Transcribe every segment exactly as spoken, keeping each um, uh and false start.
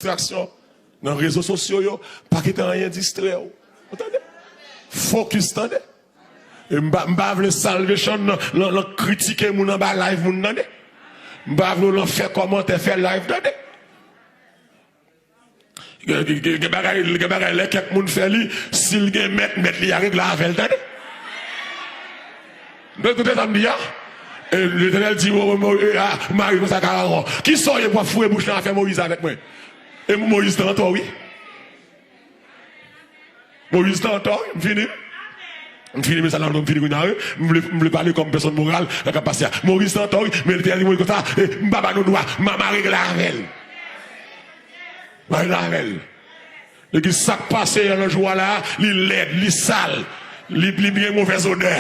distraksyon nan rezo sosyo yo, pa kite anyen distrè w. Ou tande? Fokis, tande. E m pa, m pa vle Salvation nan, nan, nan kritike moun anba live moun, tande. M pa vle w nan fè kòmantè, fè live, tande. Gen, gen, gen, gen bagay, gen bagay, lè kèk moun fè li, si l gen mèt, mèt li a regle avè l, tande. Tande sa m di a? E Letènèl di, o, o, o, e, a, Mari konsa ka ankò. Kisa w ye pou w ap foure bouch nan afè Moyiz avèk mwen? E Moyiz t antò, wi. Moyiz t antò, wi. M fini. M fini, mesaj la, m fini kounye a, wi. M vle, m vle pale kòm pèsòn moral nan k ap pase a. Moyiz t antò, wi. Men Letènèl di Moyiz konsa, e, m pa ba nou dwa, m a, m a regle avè l. M a regle avè l. Legliz, sa k pase a nan jou a la, li lèd, li sal, li, li gen movèz odè.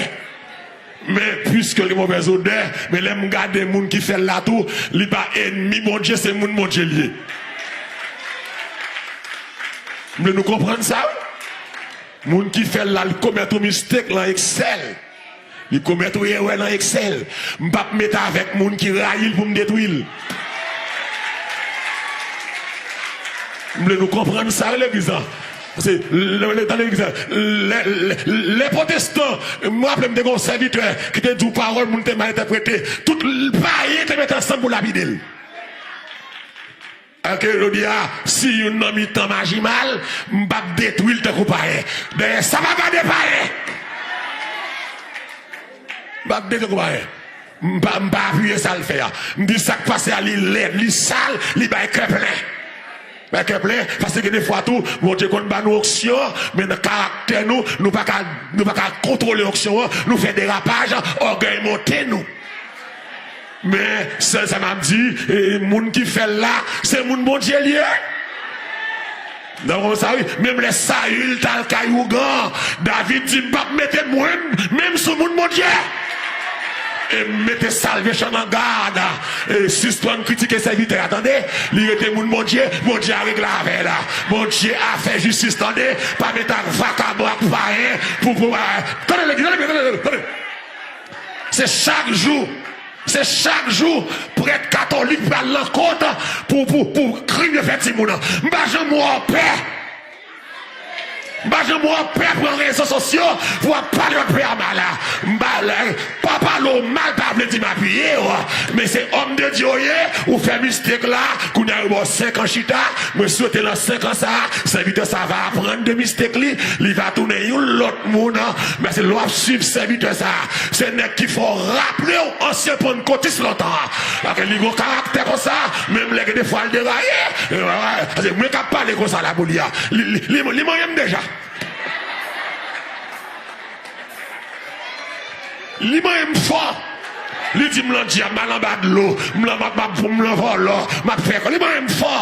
Men, piske l gen movèz odè, men lè m gade moun ki fè l la tou, li pa ènmi Bondye, se moun Bondye l ye. M vle nou konprann sa, wi. Moun ki fè l la, li komèt yon mistake nan Excel. Li komèt yon erè nan Excel. M p ap met avèk moun ki rayi l pou m detwi l. M vle nou konprann sa, wi, legliz la. Paske lè, lè, tande legliz la, lè, lè, lè pwotestan, m raple m te gen yon sèvitè ki te di yon pawòl, moun te mal entèprete. Tout payen te mete ansanm pou lapide l. Alòske jodi a, si youn nan mitan m aji mal, m p ap detwi l tankou payen. Dèyè sa, m ap gade payen. M p ap detwi l tankou payen. M pa, m pa apiye sa l fè a. M di sa k pase a, li lèd, li sal, li bay kè plen. Bay kè plen, paske gen de fwa tou, Bondye konn ba nou onksyon, men nan karaktè nou, nou pa ka, nou pa ka kontwole onksyon an, nou fè derapaj, ògèy monte nou. Men, sèl sa m ap di, e, moun ki fè l la, se moun Bondye l ye. Donk, konsa, wi, menm lè Sayil t al kay ougan, David di, "M p ap mete mwen menm sou moun Bondye." E m mete Salvation an gad. E sispann kritike sèvitè a, tande. Li rete moun Bondye, Bondye a regle avè l. Bondye a fè jistis, tande. Pa mete ak vakabon, ak payen, pou, pou, a, tande, tande, tande, tande, tande. Se chak jou, se chak jou, prèt katolik pral nan kot pou, pou, pou krim yo fè timoun nan. M pa janm wè w pè. M pa janm wè w pè pran rezo sosyo pou w ap pale lòt pè a mal la. M pa, pa pale w mal, pa vle di m apiye w. Men se òm de Dye w ye, ou fè mistake la, kounye a yo ba w senk an chita. Mwen swete nan senk an sa a, sèvitè sa a va aprann de mistake li, li va tounen yon lòt moun. Men se lè w ap swiv sèvitè sa a, se nèg ki fè w raple w ansyen pannkotis lontan an. Paske li gon karaktè konsa, menm lè gen de fwa l deraye, e, paske mwen k ap pale konsa la pou li a. Li, li, li, li manyen m deja. Li manyen m fò. Li di m lan dyab, m al anba dlo, m lan, m ap, m ap, m lan vòlò, m ap fè kò. Li manyen m fò.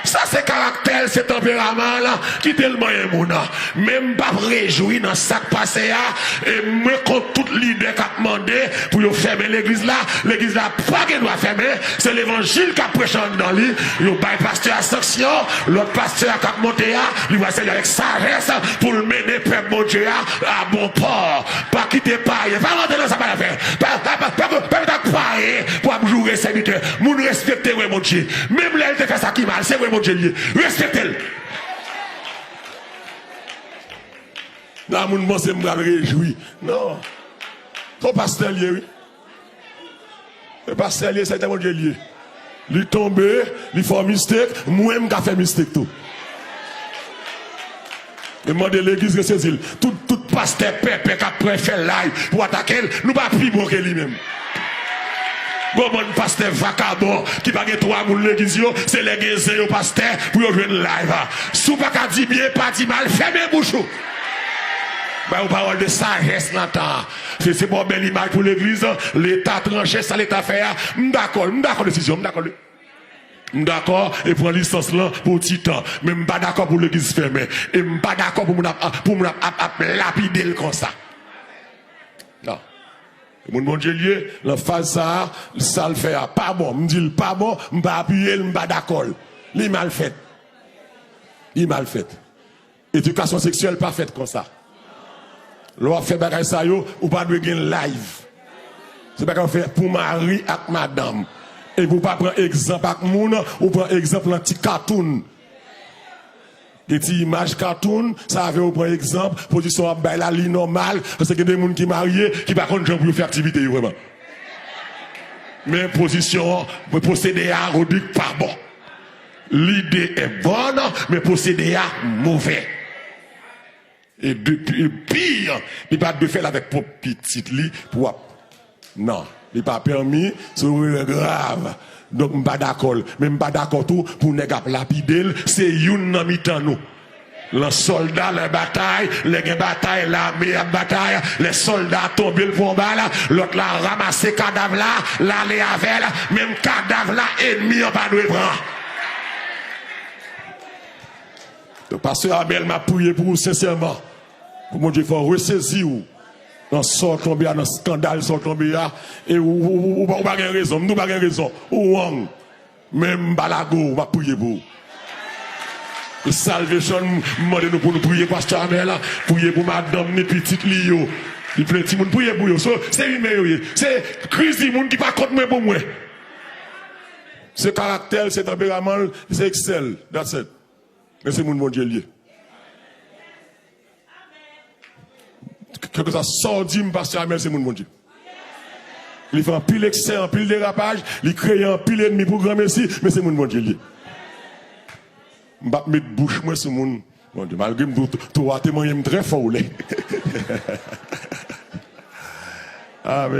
Sa se karaktè l, se tanperaman l, kite l manyen moun. Men m p ap rejwi nan sa k pase a, e mwen kont tout lidè k ap mande pou yo fèmen legliz la. Legliz la pa gen dwa fèmen, se levanjil k ap preche anndan li. Yo bay pastè a sanksyon, lòt pastè a k ap monte a, li pral sèvi avèk sajès pou l mennen pèp Bondye a a bon pò. Pa kite payen, pa rantre nan sa pa afè. Pa, pa, pa, pa, pa met ak payen pou ap joure sèvitè. Moun respekte wè Bondye. Menm lè l te fè sa ki mal, se wè Bondye l ye. Respekte l. La, moun panse m pral rejwi. Non. Se yon pastè l ye, wi. Se pastè l ye, sèvitè Bondye l ye. Li tonbe, li fè yon mistake, mwen m ka fè mistake tou. E mande legliz resezi l. Tout, tout pastè pèpè k ap pran fè live pou atake l, nou pa pi bon ke li menm. Gon bann pastè vakabon ki pa gen twa moun legliz yo, se lè gen zen yo pastè pou yo jwenn live. Si w pa ka di byen, pa di mal, fèmen bouch ou. Bay yon pawòl de sajès nan tan an. Se, se pa yon bèl imaj pou legliz, Leta tranche sa Leta fè a. M dakò, m dakò desizyon, m dakò. M dakò, e pran lisans lan pou ti tan. Men m pa dakò pou legliz fèmen. E m pa dakò pou moun ap, pou moun ap, ap, ap lapide l konsa. Non. Moun Bondye l ye, nan faz sa a, sa l fè a pa bon. M di l pa bon, m pa apiye l, m pa dakò l. Li mal fèt. Li mal fèt. Edikasyon seksyèl pa fèt konsa. Lè w ap fè bagay sa yo, ou pa dwe gen live. Se bagay w fè pou mari ak madanm. Epi w pa pran egzanp ak moun, ou pran egzanp nan ti katoun. Gen ti imaj katoun, sa fè w pran egzanp, pozisyon w ap bay la, li nòmal, paske gen de moun ki marye, ki pa konn jan pou yo fè aktivite yo vrèman. Men pozisyon, men pwosede a, Rodrigue, pa bon. Lide e bòn, men pwosede a move. E de, e pi, li pa dwe fè l avèk pwòp pitit li pou w ap. Non, li pa pèmi, se yon erè grav. Donk, m pa dakò l. Men m pa dakò tou pou nèg ap lapide l, se youn nan mitan nou. Lè sòlda, lè batay, lè gen batay, lame ap batay, lè sòlda tonbe, l pran bal, lòt la ranmase kadav la, l ale avè l, menm kadav la, ènmi an pa dwe pran. Donk, pastè Amèl, m ap priye pou ou sensèman. Pou Bondye fè w resezi w nan sa w tonbe a, nan eskandal sa w tonbe a. E ou, ou, ou, ou pa, ou pa gen rezon. M di w pa gen rezon. Ou wrong. Men m pa lage w, m ap priye pou ou. E Salvation, m mande nou pou nou priye pastè Amèl la. Priye pou madanm ni pitit li yo. Li plen timoun, priye pou yo. So, se imen yo ye. Se kriz di moun ki pa kont mwen pou mwen. Se karaktè l, se tanperaman l, se eksè l. That's it. Men se moun Bondye l ye. Kèlkeswa sa w di m, pastè Amèl, se moun Bondye. Li fè anpil eksè, anpil derapaj, li kreye anpil ènmi pou granmesi, men se moun Bondye l ye. M p ap met bouch mwen sou moun Bondye. Malgre m tou, tou a te manyen m trè fò w lè. Amèn.